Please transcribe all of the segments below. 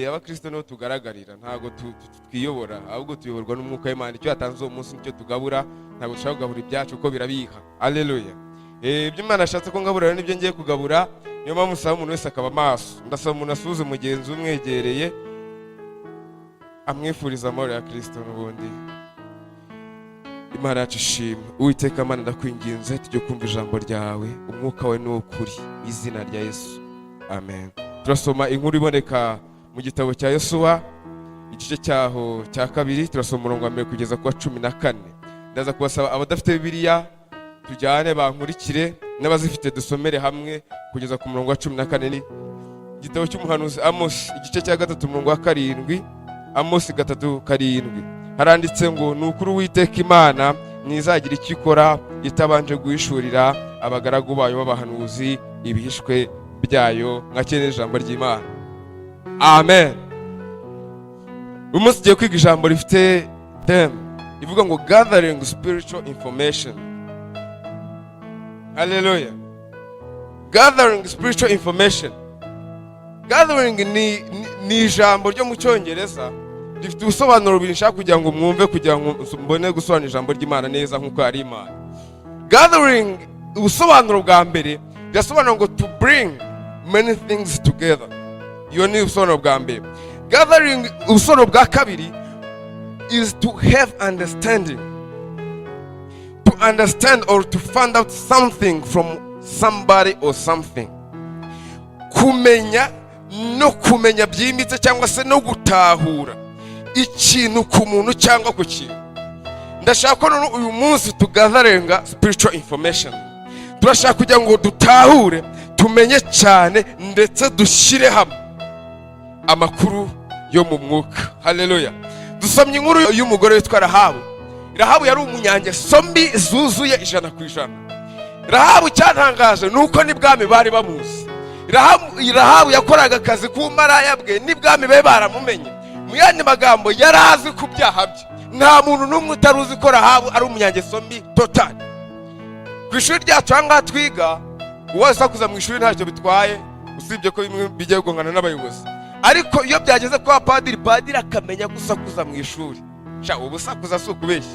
Abakristo niho tugaragarira, ntabwo twiyobora, ahubwo tuyoborwa n'Umwuka w'Imana. Icyo yatanze uwo munsi nicyo tugabura, ntabwo dushaka kugabura ibyacu kuko birabiha. Aleluya. Ibyo Imana ashatse ko ngabura rero nibyo ngiye kugabura. Niyo mpamvu usaba umuntu wese akaba maso. Ndasaba umuntu asuhuze mugenzi umwegereye, amwifuriza amahoro ya Kristo. N'ubundi Imana yacu ishimwe. Uwiteka Mana, ndakwinginze, tujye kumva ijambo ryawe. Umwuka we ni ukuri, mu izina rya Yesu, amen. Turasoma inkuru iboneka mu gitabo cya Yosuwa, igice cyaho cya kabiri. Turasoma umurongo wa 1 kugeza ku wa 14. Ndaza kubasaba abadafite Bibiliya tujyane, bankurikire, n'abazifite dusomere hamwe kugeza ku murongo wa 14. Ni igitabo cy'umuhanuzi Amosi, igice cya 3, umurongo wa 7. Amosi 3:7, haranditse ngo: "Ni ukuri, Uwiteka Imana ntizagira icyo ikora itabanje guhishurira abagaragu bayo b'abahanuzi ibihishwe byayo." Mwakire ijambo ry'Imana, amen. Uyu munsi tugiye kwiga ijambo rifite theme ivuga ngo "Gathering spiritual information". Haleluya. Gathering spiritual information. Gathering ni ijambo ryo mu Cyongereza rifite ubusobanuro bubiri nshaka kugira ngo mwumve, kugira ngo mbone gusobanura ijambo ry'Imana neza nk'uko ari Imana. Gathering, ubusobanuro bwa mbere, birasobanura ngo to bring many things together. Iyo ni ubusobanuro bwa mbere. Gathering, ubusobanuro bwa kabiri, is to have understanding, to understand or to find out something from somebody or something. Kumenya no kumenya byimbitse cyangwa se no gutahura ikintu ku muntu cyangwa ku kintu. Ndashaka ko none uyu munsi tugatheringa spiritual information. Turashaka kugira ngo dutahure, tumenye cyane, ndetse dushyire hamwe amakuru yo mu mwuka. Haleluya. Dusomye inkuru y'umugore witwa Rahabu. Rahabu yari umunyangeso mbi zuzuye 100%. Rahabu, cyatangaje ni uko n'ibwami bari bamuzi. Rahabu yakoraga akazi k'ubumaraya bwe, n'ibwami be baramumenye. Mu yandi magambo, yari azi ku byaha bye. Nta muntu n'umwe utari uzi ko Rahabu ari umunyangeso mbi total. Ku ishuri ryacu aha ngaha twiga, uwasakuza mu ishuri ntacyo bitwaye, usibye ko bimwe bijya bigongana n'abayobozi. Ariko iyo byageze kwa padiri, padiri akamenya ko usakuza mu ishuri, sha, uba usakuza, si ukubeshya,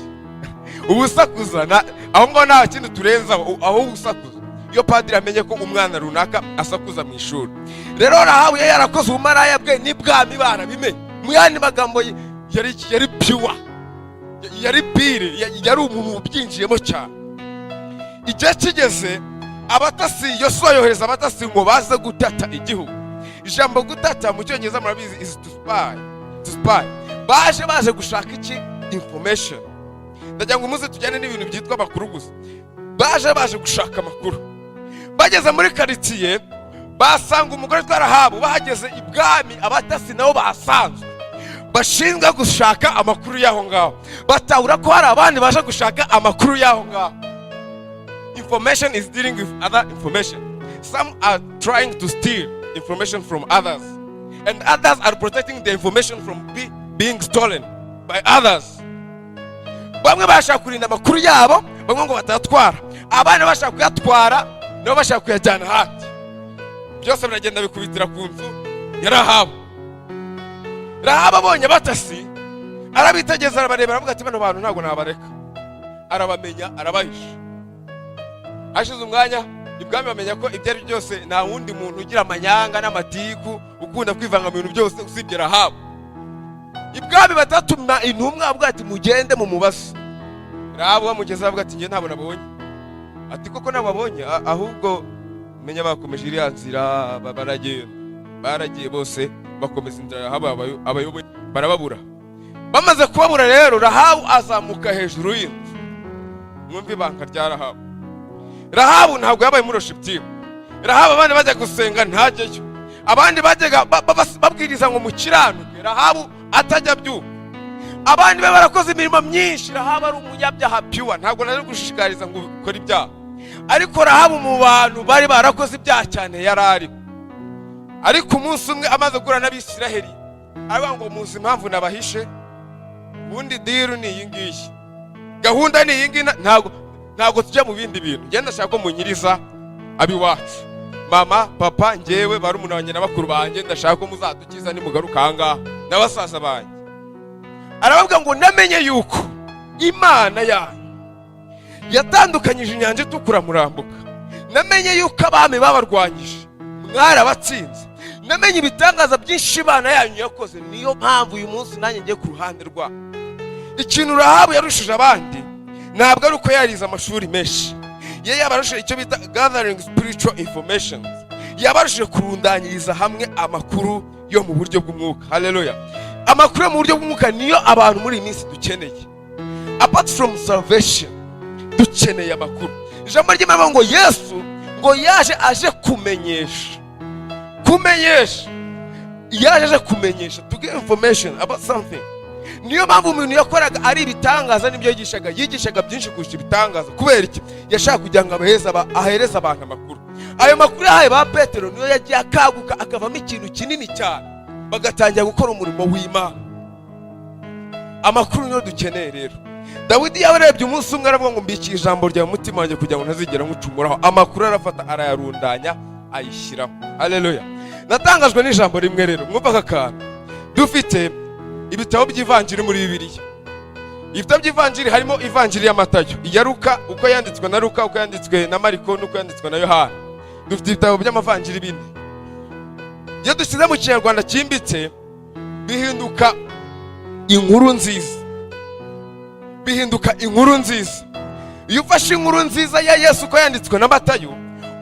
uba usakuza. Aho ngaho nta kindi turenzaho, aho uba usakuza iyo padiri amenye ko umwana runaka asakuza mu ishuri. Rero Rahabu yari yarakoze ubumaraya bwe, n'ibwami barabimenye. Mu yandi magambo, yari pure, yari pire, yari umuntu ubyinjiyemo cyane. Igihe kigeze, abatasi, Yosuwa yohereza abatasi ngo baze gutata igihugu. Ijambo gutata mu Cyongereza murabizi, is to spy, to spy. Baje gushaka iki? Information. Ndagira ngo umuze tujyane n'ibintu byitwa amakuru gusa. Baje gushaka amakuru. Bageze muri karitsiye, basanga umugore witwa Rahabu. Bahageze ibwami, abatasi nabo bahasanzwe bashinzwe gushaka amakuru y'aho ngaho batahura ko hari abandi baje gushaka amakuru y'aho ngaho. Information is dealing with other information. Some are trying to steal information from others, and others are protecting the information from being stolen by others. Bamwe bashaka kurinda amakuru yabo, bamwe ngo batayatwara, abandi bashaka kuyatwara, nabo bashaka kuyajyana ahandi. Byose biragenda bikubitira ku nzu ya Rahabu. Rahabu abonye abatasi, arabitegereza, arabareba, aravuga ati: "Bano bantu ntabwo nabareka." Arabamenya, arabahisha. Hashize umwanya, ibwami bamenya ko ibyo ari byo byose nta wundi muntu ugira amanyanga n'amatiku, ukunda kwivanga mu bintu byose, usibye Rahabu. Ibwami batatuma intumwa, avuga ati: "Mugende mumubaze." Rahabu bamugeze, avuga ati: "Njye ntabwo nabonye." Ati: "Koko nababonye?" Ahubwo menya bakomeje iriya nzira, baragenda, baragiye bose, bakomeza inzira Rahabu abayoboye, barababura. Bamaze kubabura rero, Rahabu azamuka hejuru y'inzu. Mwumve ibanga rya Rahabu. Rahabu ntabwo yabaye muri worship team. Rahabu, abandi bajya gusenga ntajyeyo, abandi bajyaga babwiriza ngo mukiranuke, Rahabu atajya abyumva. Abandi be barakoze imirimo myinshi, Rahabu ari umunyabyaha pure. Ntabwo nari gushishikariza ngo ukore ibyaha, ariko Rahabu mu bantu bari barakoze ibyaha cyane yari ariho. Ariko umunsi umwe amaze guhura n'Abisiraheli, aravuga ngo: "Muzi impamvu nabahishe? Ubundi deal ni iyi ngiyi, gahunda ni iyi ngiyi, ntabwo tujya mu bindi bintu. Ngenda ndashaka ko munyiriza ab'iwacu." Mama, papa, njyewe, barumuna banjye na bakuru banjye, ndashaka ko muzadukiza nimugaruka ahangaha na basaza banjye. Arababwira ngo: "Namenye yuko Imana yanyu yatandukanyije Inyanja Itukura murambuka. Namenye yuko abami babarwanyije mwarabatsinze. Namenye ibitangaza byinshi Imana yanyu yakoze. Niyo mpamvu uyu munsi nanjye ngiye ku ruhande rwabo." Ikintu Rahabu yarushije abandi ntabwo ari uko yarize amashuri menshi. Ye yabarushije icyo bita gathering spiritual information. Yabarushije kurundanyiriza hamwe amakuru yo mu buryo bw'umwuka. Haleluya! Amakuru yo mu buryo bw'umwuka niyo abantu muri iyi minsi dukeneye. Apart from salvation, dukeneye amakuru. Ijambo ry'Imana ngo Yesu ngo yaje aje kumenyesha, kumenyesha, yaje aje kumenyesha, to give information about something. Niyo mpamvu umuntu yakoraga ari ibitangaza n'ibyo yigishaga, yigishaga byinshi kurusha ibitangaza. Kubera iki? Yashaka kugira ngo ahereze abantu amakuru. Ayo makuru yahaye ba Petero niyo yagiye akaguka, akavamo ikintu kinini cyane, bagatangira gukora umurimo w'Imana. Amakuru niyo dukeneye rero. Dawidi yabarebye umunsi umwe, aravuga ngo: "Mbikiye ijambo ryawe mu mutima wanjye kugira ngo ntazigera nkucumuraho." Amakuru arafata, arayarundanya, ayishyiraho. Haleluya! Natangajwe n'ijambo rimwe rero. Mwumva aka kantu: dufite ibitabo by'ivanjiri muri Bibiliya. Ibitabo by'ivanjiri harimo Ivanjiri ya Matayo, iya Luka, uko yanditswe na Luka, uko yanditswe na Mariko n'uko yanditswe na Yohana. Dufite ibitabo by'amavanjiri bine. Iyo dushyize mu Kinyarwanda cyimbitse, bihinduka inkuru nziza, bihinduka inkuru nziza. Iyo ufashe inkuru nziza ya Yesu uko yanditswe na Matayo,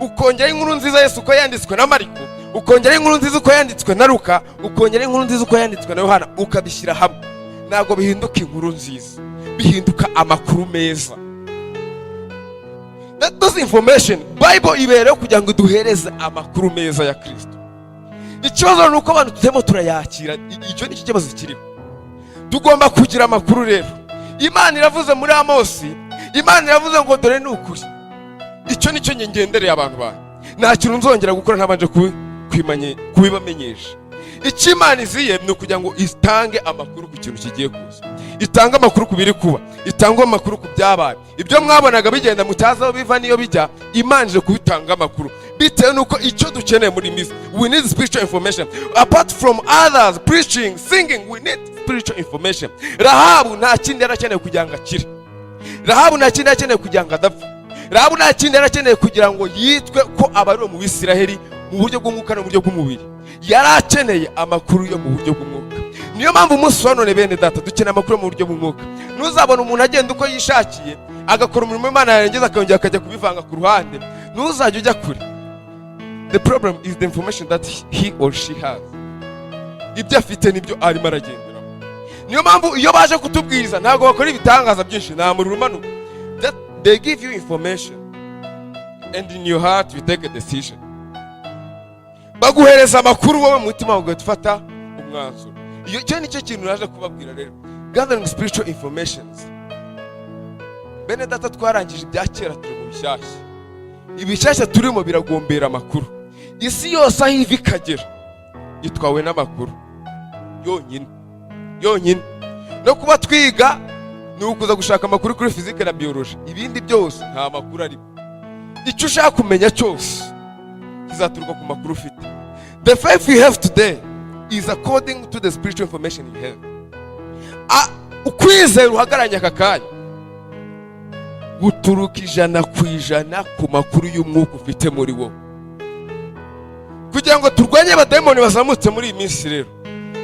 ukongeraho inkuru nziza ya Yesu uko yanditswe na Mariko, ukongeraho inkuru nziza uko yanditswe na Luka, ukongeraho inkuru nziza uko yanditswe na Yohana, ukabishyira hamwe, ntabwo bihinduka inkuru nziza, bihinduka amakuru meza. That those information, Bible ibereho kugira ngo iduhereze amakuru meza ya Kristo. Ikibazo ni uko abantu tutarimo turayakira. Icyo ni cyo kibazo kiriho. Tugomba kugira amakuru rero. Imana iravuze muri Amosi, Imana iravuze ngo: "Dore ni ukuri, icyo ni cyo ngendereye abantu banjye. Nta kintu nzongera gukora ntabanje kubibamenyesha." Icyo Imana iziye ni ukugira ngo itange amakuru ku kintu kigiye kuza, itange amakuru ku biri kuba, itange amakuru ku byabaye. Ibyo mwabonaga bigenda mutazi aho biva n'iyo bijya, Imana ije kubitanga amakuru, bitewe n'uko icyo dukeneye muri iyi minsi, we need spiritual information. Apart from others preaching, singing, we need spiritual information. Rahabu nta kindi yari akeneye kugira ngo akire. Rahabu nta kindi yari akeneye kugira ngo adapfa. Rahabu nta kindi yari akeneye kugira ngo yitwe ko abariwe mu Bisiraheli mu buryo bw'umwuka no mu buryo bw'umubiri. Yari akeneye amakuru yo mu buryo bw'umwuka. Niyo mpamvu umunsi wa none, bene data, dukeneye amakuru yo mu buryo bw'umwuka. Ntuzabona umuntu agenda uko yishakiye, agakora umurimo w'Imana, yarangiza akongera akajya kubivanga ku ruhande. Ntuzajya ujya kure. The problem is the information that he or she has. Ibyo afite nibyo arimo aragenderamo. Niyo mpamvu iyo baje kutubwiriza ntabwo bakora ibitangaza byinshi, nta muriro umanuka. That they give you information and in your heart you take a decision. Baguhereza amakuru, wowe mu mutima wawe ugahita ufata umwanzuro. Iyo icyo nicyo kintu naje kubabwira rero, gathering spiritual informations. Bene data, twarangije ibya kera, turi mu bishyashya. Ibishyashya turimo biragombera amakuru. Isi yose aho iva ikagera itwawe n'amakuru yonyine yonyine. No kuba twiga ni ukuza gushaka amakuru kuri fizike na biyoloji. Ibindi byose nta makuru arimo. Icyo ushaka kumenya cyose kizaturuka ku makuru ufite. The faith you have today is according to the spiritual information you have. Ukwizera uhagararanye aka kanya guturuka 100% ku makuru y'umwuka ufite muri wowe. Kugira ngo turwanye abadayimoni bazamutse muri iyi minsi rero,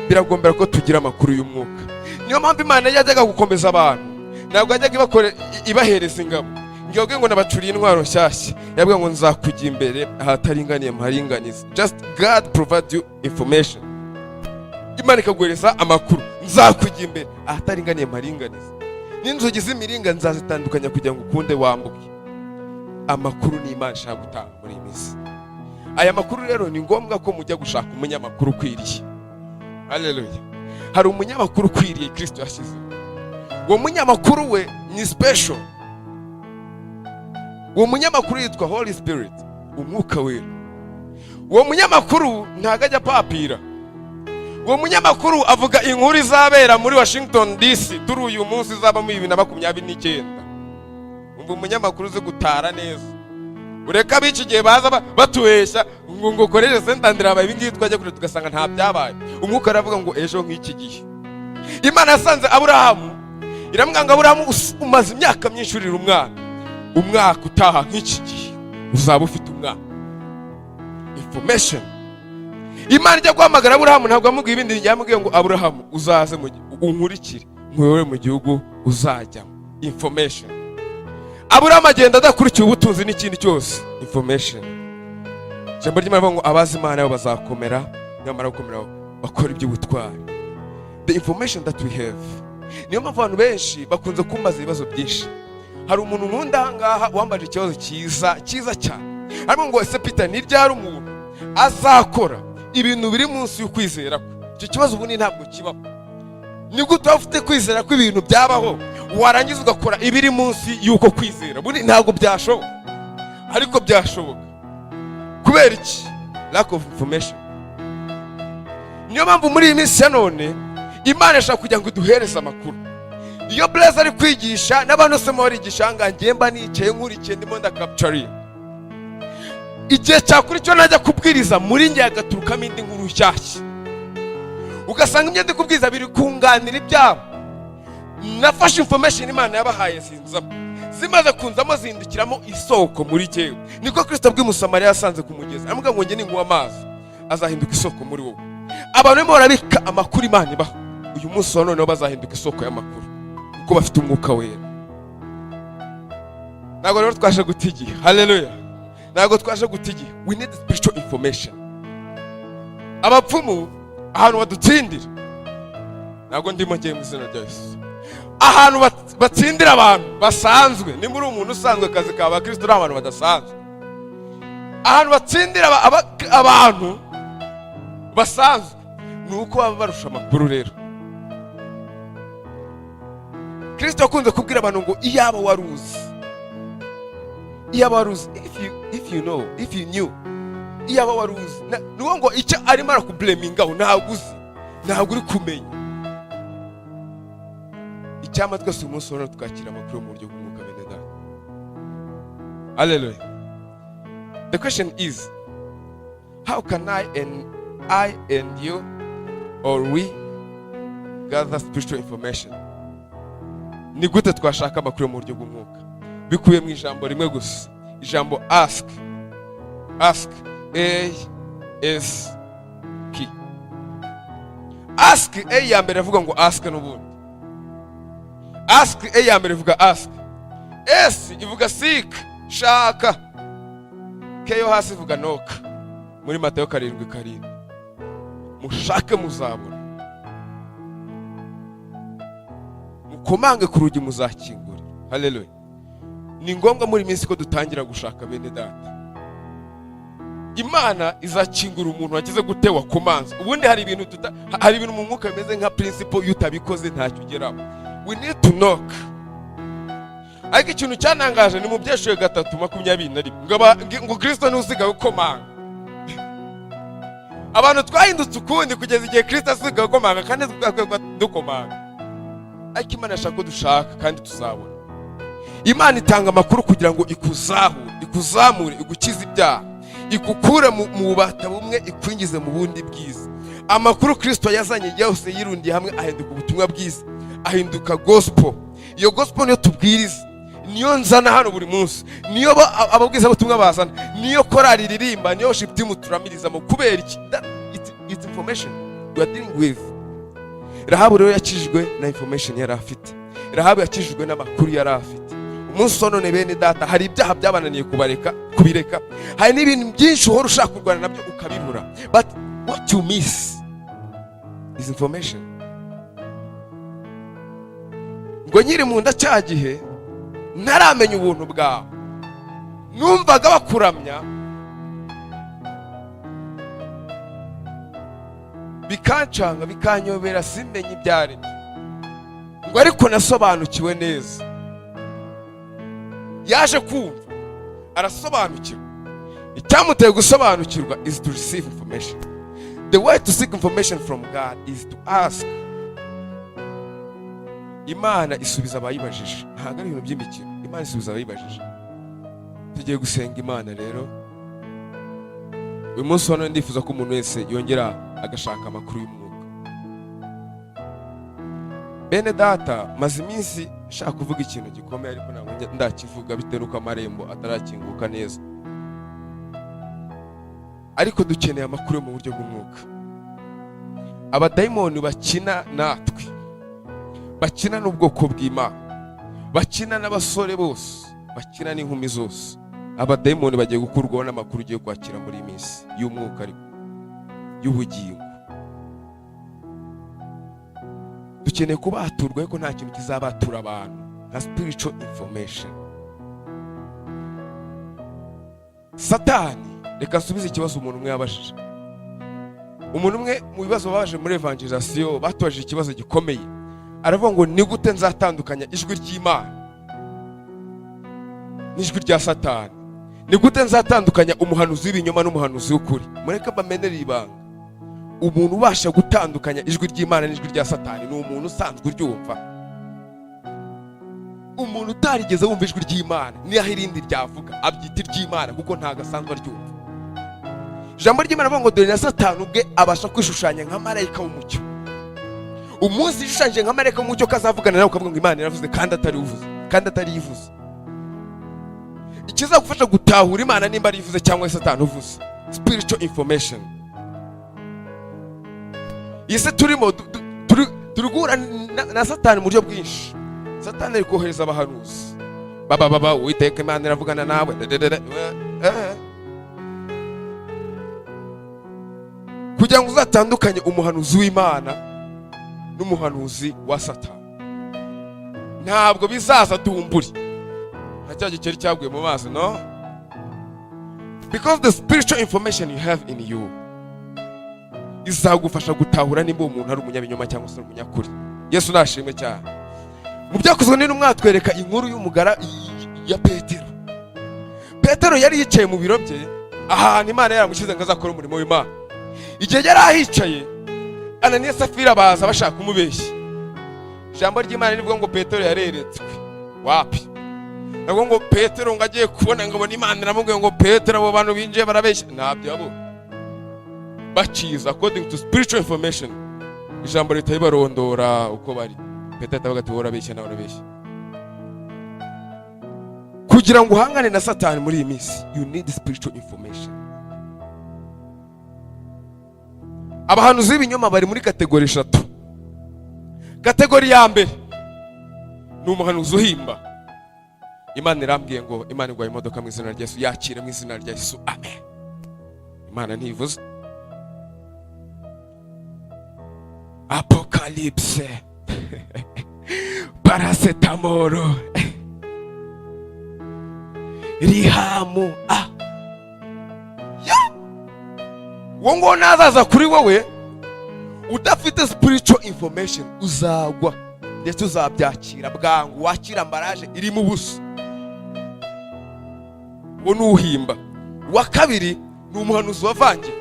biragombera ko tugira amakuru y'umwuka. Niyo mpamvu Imana yajyaga gukomeza abantu, ntabwo yajyaga ibahereza ingabo ngo ibabwire ngo nabacuriye intwaro nshyashya. Yabwiye ngo: "Nzakujya imbere, ahataringaniye muharinganize." Just God provide you information. Imana ikaguhereza amakuru: "Nzakujya imbere, ahataringaniye muharinganize, n'inzugi z'imiringa nzazitandukanya kugira ngo ukunde wambuke." Amakuru ni Imana ishaka gutanga muri iyi minsi. Aya makuru rero ni ngombwa ko mujya gushaka umunyamakuru ukwiriye. Haleluya! Hari umunyamakuru ukwiriye Kristo yashyizeho. Uwo munyamakuru we ni special. Uwo munyamakuru yitwa Holy Spirit, Umwuka Wera. Uwo munyamakuru ntabwo ajya apapira. Uwo munyamakuru avuga inkuru izabera muri Washington DC turi uyu munsi, izaba muri 2029. Umva umunyamakuru uzi gutara neza. Ureke ab'iki gihe baza batubeshya ngo collège Saint André habaye ibi ngibi, twajya kure tugasanga nta byabaye. Umwuka aravuga ngo ejo nk'iki gihe. Imana yasanze Aburahamu, iramubwira ngo: "Aburahamu, umaze imyaka myinshi urira umwana. Umwaka utaha nk'iki gihe uzaba ufite umwana." Information. Imana ijya guhamagara Aburahamu, ntabwo yamubwiye ibindi. Yamubwiye ngo: "Aburahamu, uzaze unkurikire, nkuyobore mu gihugu uzajyamo." Information. Aburahamu agenda adakurikiye ubutunzi n'ikindi cyose. Information. Ijambo ry'Imana rivuga ngo abazi Imana bo bazakomera, nyamara gukomera bakora iby'ubutwari. The information that we have. Niyo mpamvu abantu benshi bakunze kumbaza ibibazo byinshi. Hari umuntu nkunda aha ngaha wambaje ikibazo cyiza, cyiza cyane. Arimo ngo: "Ese Peter, ni ryari umuntu azakora ibintu biri munsi y'ukwizera kwe?" Icyo kibazo ubundi ntabwo kibaho. Ni gute waba ufite kwizera ko ibintu byabaho, warangiza ugakora ibiri munsi y'uko kwizera? Ubundi ntabwo byashoboka, ariko byashoboka. Kubera iki? Lack of information. Niyo mpamvu muri iyi minsi ya none Imana ishaka kugira ngo iduhereze amakuru. Iyo Blaise ari kwigisha n'abantu bose barigisha aha ngaha, ngiye mba nicaye nkurikiye, ndimo ndacapturinga. Igihe cyakurikiyeho najya kubwiriza, muri njye hagaturukamo indi nkuru nshyashya, ugasanga ibyo ndi kubwiriza biri kunganira ibyabo. Nafashe information Imana yabahaye, zinzamo. Zimaze kunzamo, zindukiramo isoko muri jyewe. Niko Kristo abwiye Umusamariya yasanze ku mugezi, aramubwira ngo: "Njye ninguha amazi azahinduka isoko muri wowe." Abantu barimo barabika amakuru Imana ibaha uyu munsi wa noneho, bazahinduka isoko y'amakuru kuko bafite Umwuka Wera. Ntabwo rero twaje guta igihe. Haleluya! Ntabwo twaje guta igihe. We need spiritual information. Abapfumu ahantu badutsindira, ntabwo ndimo ngiye mu izina rya Yesu. Ahantu batsindira abantu basanzwe, ni muri umuntu usanzwe, akazi ka abakristo ni abantu badasanzwe. Ahantu batsindira abantu basanzwe ni uko baba barusha amakuru. Rero Kristo akunze kubwira abantu ngo: "Iyaba wari uzi, iyaba wari uzi." If you know, if you knew, iyaba wari uzi. Ni ukuvuga ngo icyo arimo arakublamingaho, ntabwo uzi, ntabwo uri kumenya. Icyampa twese uyu munsi wa none twakira amakuru mu buryo bw'umwuka, bene data. Hallelujah! The question is, how can I and you or we gather spiritual information? Ni gute twashaka amakuru mu buryo bw'umwuka? Bikubiye mu ijambo rimwe gusa, ijambo ask. Ask, A S K, ask. A ya mbere avuga ngo ask n'ubundi ask. A ya mbere ivuga ask, S ivuga seek, shaka, K yo hasi ivuga knock. Muri Matayo 7:7: "Mushake muzabona, mukomange ku rugi muzakingura." Haleluya! Ni ngombwa muri iyi minsi ko dutangira gushaka, bene data. Imana izakingura umuntu wagize gute? Wakomanze. Ubundi hari ibintu mu mwuka bimeze nka principle: iyo utabikoze ntacyo ugeraho. We need to knock. Ariko ikintu cyanangaje ni mu Byahishuwe 3:21, ngo Kristo niwe usigaye ukomanga. Abantu twahindutse ukundi kugeza igihe Kristo asigaye ukomanga, kandi twakwiye kuba dukomanga. Ariko Imana ishaka ko dushaka kandi tuzabona. Imana itanga amakuru kugira ngo ikuzahure, ikuzamure, igukize ibyaha, igukure mu bubata bumwe, ikwinjize mu bundi bwiza. Amakuru Kristo yazanye yose yirundiye hamwe ahinduka ubutumwa bwiza, ahinduka gospel. Iyo gospel niyo tubwiriza, niyo nzana hano buri munsi, niyo ababwirizabutumwa bazana, niyo korali iririmba, niyo worship team turamirizamo. Kubera iki? It's information we are dealing with. Rahabu rero yakijijwe na information yari afite. Rahabu yakijijwe n'amakuru yari afite. Umunsi wa none, bene data, hari ibyaha byabananiye kubareka, kubireka. Hari n'ibintu byinshi uhora ushaka kurwana nabyo ukabibura, but what you miss is information. Ngo: "Nkiri mu nda cya gihe ntaramenya ubuntu bwawe, numvaga bakuramya bikancanga, bikanyobera, simenye ibyo ari byo." Ngo ariko nasobanukiwe neza. Yaje kumva arasobanukirwa. Icyamuteye gusobanukirwa is to receive information. The way to seek information from God is to ask. Imana isubiza abayibajije, ntabwo ari ibintu by'imikino. Imana isubiza abayibajije. Tugiye gusenga Imana rero. Uyu munsi wa none ndifuza ko umuntu wese yongera agashaka amakuru y'umwuka. Bene data, maze iminsi nshaka kuvuga ikintu gikomeye, ariko ntabwo ndakivuga bitewe n'uko amarembo atarakinguka neza. Ariko dukeneye amakuru yo mu buryo bw'umwuka. Abadayimoni bakina natwe, bakina n'ubwoko bw'Imana, bakina n'abasore bose, bakina n'inkumi zose. Abadayimoni bagiye gukurwaho n'amakuru ugiye kwakira muri iyi minsi y'umwuka, ariko y'ubugingo. Dukeneye kubaturwa, ariko nta kintu kizabatura abantu nka spiritual information. Satani, reka nsubize ikibazo umuntu umwe yabajije. Umuntu umwe mu bibazo babaje muri evangelization, batubajije ikibazo gikomeye. Aravuga ngo: "Ni gute nzatandukanya ijwi ry'Imana n'ijwi rya Satani? Ni gute nzatandukanya umuhanuzi w'ibinyoma n'umuhanuzi w'ukuri?" Mureke bamenere ibanga: umuntu ubasha gutandukanya ijwi ry'Imana n'ijwi rya Satani ni umuntu usanzwe uryumva. Umuntu utarigeze wumva ijwi ry'Imana, niyo irindi ryavuga abyita iry'Imana, kuko ntabwo asanzwe aryumva. Ijambo ry'Imana avuga ngo: "Dore na Satani ubwe abasha kwishushanya nka marayika w'umucyo." Umunsi yishushanyije nka marayika w'umucyo, kazavugana nawe ukavuga ngo Imana iravuze kandi atari uvuze, kandi atari ivuze. Ikizagufasha gutahura Imana nimba ari ivuze cyangwa se Satani uvuze, spiritual information. Iyi se turimo turi guhura na Satani mu buryo bwinshi. Satani ari kohereza abahanuzi baba baba: "Uwiteka Imana iravugana nawe," dededede, eh. Kugira ngo uzatandukanye umuhanuzi w'Imana n'umuhanuzi wa Satani, ntabwo bizaza dumburi nka cya gikeri cyaguye mu mazi. No, because the spiritual information you have in you izagufasha gutahura nimba uwo muntu ari umunyabinyoma cyangwa se ari umunyakuri. Yesu nashimwe cyane. Mu Byakozwe n'Intumwa twereka inkuru y'umugara ya Petero. Petero yari yicaye mu biro bye, ahantu Imana yaramushyize ngo azakore umurimo w'Imana. Igihe yari ahicaye, Ananiya, Safira baza bashaka kumubeshya. Ijambo ry'Imana rivuga ngo Petero yareretswe. Wapi, nabwo ngo Petero ngo agiye kubona, ngo abone Imana iramubwiye ngo: "Petero, abo bantu binjiye barabeshya." Ntabyo yabonye. Bakiza, according to spiritual information, ijambo rihita ribarondora uko bari. Petero atavuga ati: "Wowe urabeshya, nawe urabeshya." Kugira ngo uhangane na Satani muri iyi minsi, you need spiritual information. Abahanuzi b'ibinyoma bari muri category eshatu. Category ya mbere ni umuhanuzi uhimba: "Imana irambwiye ngo Imana iguhaye imodoka mu izina rya Yesu, yakire mu izina rya Yesu, amen." Imana ntivuze. Apocalypse, paracetamol, rihamu a ya uwo nguwo nazaza kuri wowe udafite spiritual information, uzagwa, ndetse uzabyakira bwangu, wakira emballage irimo ubusa. Uwo ni uhimba. Uwa kabiri ni umuhanuzi wavangiwe.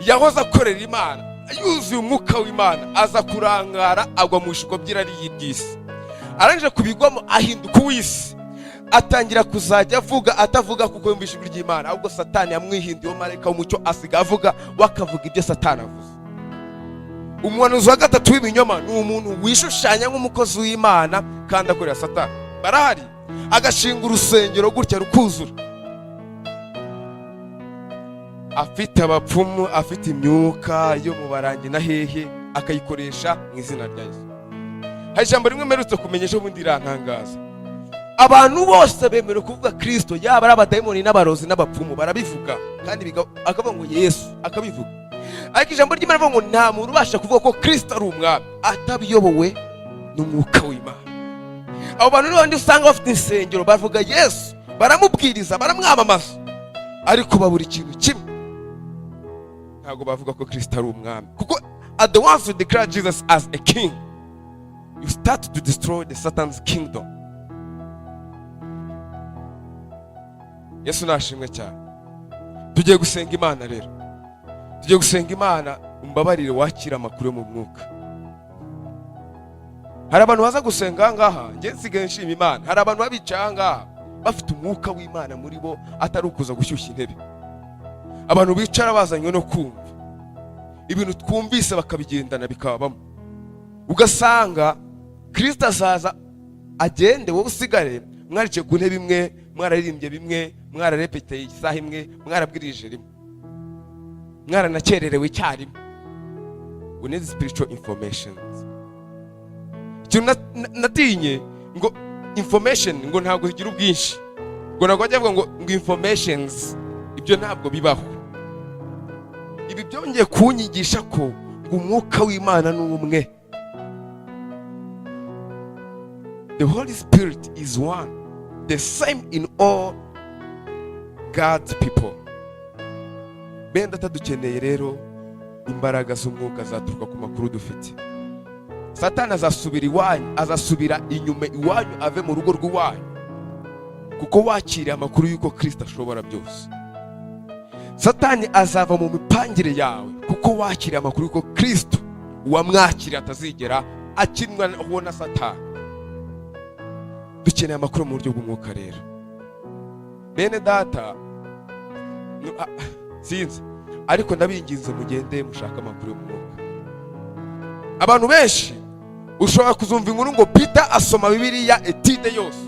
Yahoze akorera Imana yuzuye umwuka w'Imana, aza kurangara, agwa mu bishuko by'irari ry'isi. Arangije kubigwamo, ahinduka uw'isi, atangira kuzajya avuga atavuga kuko yumva ijwi ry'Imana, ahubwo Satani yamwihinduyeho marayika w'umucyo, asiga avuga, we akavuga ibyo Satani avuze. Umuhanuzi wa gatatu w'ibinyoma ni umuntu wishushanya nk'umukozi w'Imana kandi akorera Satani. Barahari. Agashinga urusengero gutya rukuzura, afite abapfumu, afite imyuka yo mu barangi na hehe, akayikoresha mu izina rya Yesu. Hari ijambo rimwe mperutse kumenya ejo bundi rirantangaza: abantu bose bemerewe kuvuga Kirisito, yaba ari abadayimoni n'abarozi n'abapfumu barabivuga, kandi akavuga ngo Yesu, akabivuga. Ariko ijambo ry'Imana rivuga ngo nta muntu ubasha kuvuga ko Kirisito ari umwami atabiyobowe n'umwuka w'Imana. Abo bantu ni bandi usanga bafite insengero, bavuga Yesu, baramubwiriza, baramwamamaza, ariko babura ikintu kimwe: ntabwo bavuga ko Kirisito ari umwami. Kuko at the once you declare Jesus as a king, you start to destroy the Satan's kingdom. Yesu nashimwe cyane. Tugiye gusenga Imana rero, tugiye gusenga Imana. Umbabarire wakira amakuru yo mu mwuka. Hari abantu baza gusenga aha ngaha, njye nsigaye nshima Imana. Hari abantu babicaye aha ngaha Bafite umwuka w'Imana muri bo, atari ukuza gushyushya intebe. Abantu bicara bazanywe no kumva ibintu twumvise, bakabigendana, bikababamo. Ugasanga Kirisito azaza agende, wowe usigare. Mwaricaye ku ntebe imwe, mwararirimbye bimwe, mwararepeteye isaha imwe, mwarabwirije rimwe, mwaranakererewe icyarimwe. We need spiritual information. Ikintu natinye ngo information ngo ntabwo zigira ubwinshi, ngo ntabwo bajya bavuga ngo informations, ibyo ntabwo bibaho. Ibi byongeye kunyigisha ko ngo umwuka w'Imana ni umwe. The Holy Spirit is one, the same in all God's people. Bene Data, dukeneye rero imbaraga z'umwuka zaturuka ku makuru dufite. Satani azasubira iwanyu, azasubira inyuma iwanyu, ave mu rugo rw'iwanyu, kuko wakiriye amakuru y'uko Kirisito ashobora byose. Satani azava mu mipangire yawe, kuko wakiriye amakuru y'uko Kirisito uwamwakiriye atazigera akinwa na Satani. Dukeneye amakuru mu buryo bw'umwuka rero, bene Data. Sinzi, ariko ndabinginze, mugende mushake amakuru yo mu mwuka. Abantu benshi ushobora kuzumva inkuru ngo Peter asoma Bibiliya étude yose,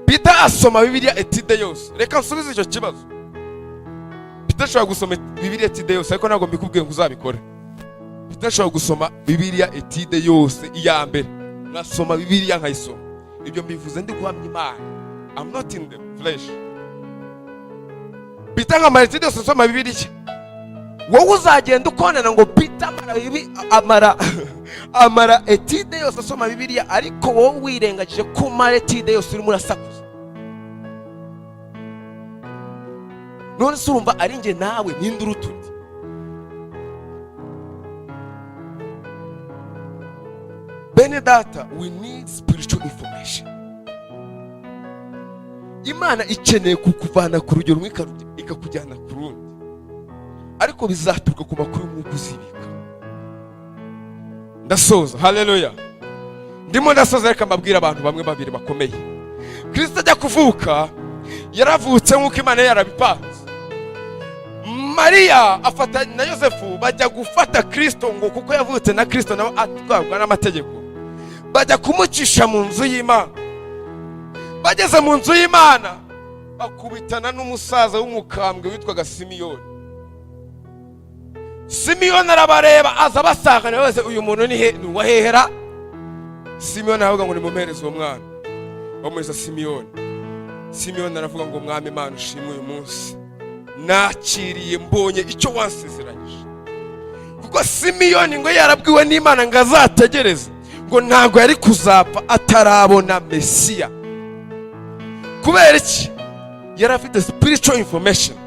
Peter asoma Bibiliya étude yose. Reka nsubize icyo kibazo. Peter ashobora gusoma Bibiliya étude yose, ariko ntabwo mbikubwiye ngo uzabikore. Peter ashobora gusoma Bibiliya étude yose, iya mbere nkasoma Bibiliya nkayisoma. Ibyo mbivuze ndi guhamya Imana, I'm not in the flesh. Peter nkamara étude yose nsoma Bibiliya. Wowe uzagenda ukonana ngo Peter amara étude yose asoma Bibiliya, ariko wowe wirengagije ko umara étude yose urimo urasakuza. None se urumva ari njye nawe, ninde uruta undi? Bene Data, we need spiritual information. Imana ikeneye kukuvana ku rugero rumwe ikakujyana ku rundi, ariko bizaturuka ku makuru y'umwuka uzibika. Ndasoza, haleluya. Ndimo ndasoza. Reka mbabwire abantu bamwe babiri bakomeye. Kirisito ajya kuvuka, yaravutse nk'uko Imana yari yarabipanze. Mariya afata na Yosefu bajya gufata Kirisito, ngo kuko yavutse na Kirisito nawe atwarwa n'amategeko, bajya kumucisha mu nzu y'Imana. Bageze mu nzu y'Imana, bakubitana n'umusaza w'umukambwe witwaga Simiyoni. Simiyoni arabareba, aza abasangana bose: "Uyu muntu ni he? Ni uwahehera?" Simiyoni aravuga ngo: "Nimumuhereze uwo mwana." Bamuhereza Simiyoni. Simiyoni aravuga ngo: "Mwami Imana, ushimwe, uyu munsi nakiriye, mbonye icyo wansezeranyije." Kuko Simiyoni ngo yarabwiwe n'Imana ngo azategereze, ngo ntabwo yari kuzapfa atarabona Mesiya. Kubera iki? Yari afite spiritual information.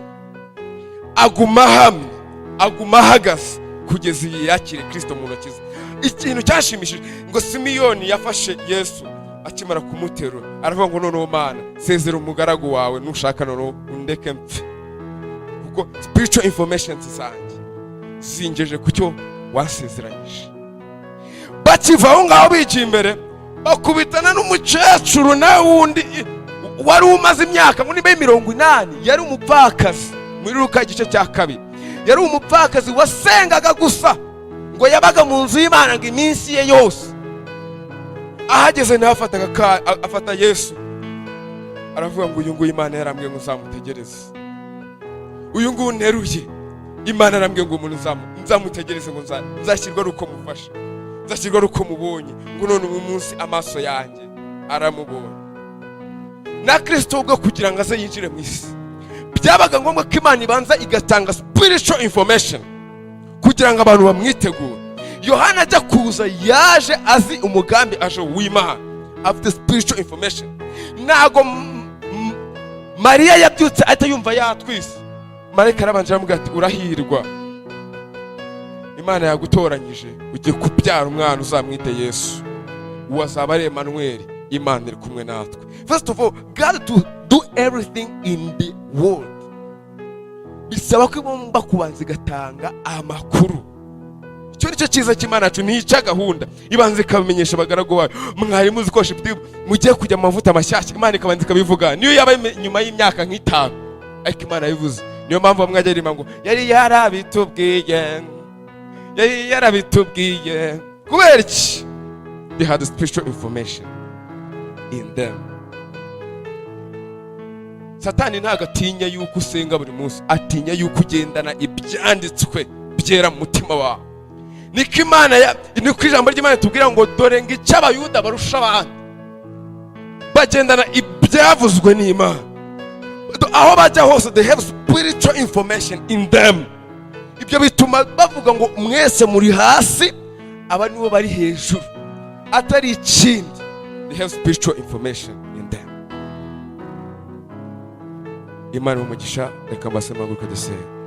Aguma ahamye, aguma ahagaze kugeza igihe yakiriye Kirisito mu ntoki ze. Ikintu cyashimishije, ngo Simiyoni yafashe Yesu, akimara kumuterura aravuga ngo: "Noneho Mana, sezera umugaragu wawe, nushaka noneho undeke mpfe, kuko spiritual information zanjye zingeje ku cyo wasezeranyije." Bakiva aho ngaho bigiye imbere, bakubitana n'umukecuru nawe wundi wari umaze imyaka ngo niba 80. Yari umupfakazi. Muri Luka igice cya 2, yari umupfakazi wasengaga gusa, ngo yabaga mu nzu y'Imana ngo iminsi ye yose. Ahageze nawe afataga afata Yesu, aravuga ngo: "Uyu nguyu Imana yarambwiye ngo nzamutegereze. Uyu nguyu nteruye, Imana yarambwiye ngo umuntu nzamutegereze, ngo nzashyirwa ari uko mufasha, nzashyirwa ari uko mubonye." Ngo none uyu munsi amaso yanjye aramubonye. Na Kirisito ubwo kugira ngo aze yinjire mu isi, byabaga ngombwa ko Imana ibanza igatanga spiritual information kugira ngo abantu bamwitegure. Yohana ajya kuza, yaje azi umugambi aje w'Imana, afite spiritual information. Ntago Mariya yabyutse ahita yumva yatwise. Marayika arabanje aramubwira ati: "Urahirwa, Imana yagutoranyije, ugiye kubyara umwana, uzamwite Yesu. Uwo azaba ari Emanuweli, Imana iri kumwe natwe." First of all, God to do everything in the world, bisaba ko igomba kubanza igatanga amakuru. Icyo ni icya mbere. Icyo nicyo cyiza cy'Imana yacu, ntica gahunda, ibanza ikabamenyesha abagaragu bayo. Mwari muzi ko worship team mugiye kujya mu mavuta mashyashya? Imana ikabanza ikabivuga, niyo yaba nyuma y'imyaka nk'itanu, ariko Imana yabivuze. Niyo mpamvu bamwe ajya aririmba ngo "Yari yarabitubwiye, yari yarabitubwiye." Kubera iki? They had spiritual information in them. Satani ntabwo atinya yuko usenga buri munsi, atinya yuko ugendana ibyanditswe byera mu mutima wawe. Niko Imana ya niko ijambo ry'Imana tubwira ngo dore ngo icyo Abayuda barusha abandi, bagendana ibyavuzwe n'Imana aho bajya hose. They have spiritual information in them. Ibyo bituma bavuga ngo mwese muri hasi, aba nibo bari hejuru, atari ikindi. They have spiritual information in them. Imana umugisha. Reka mbase mpaguruke dusenge.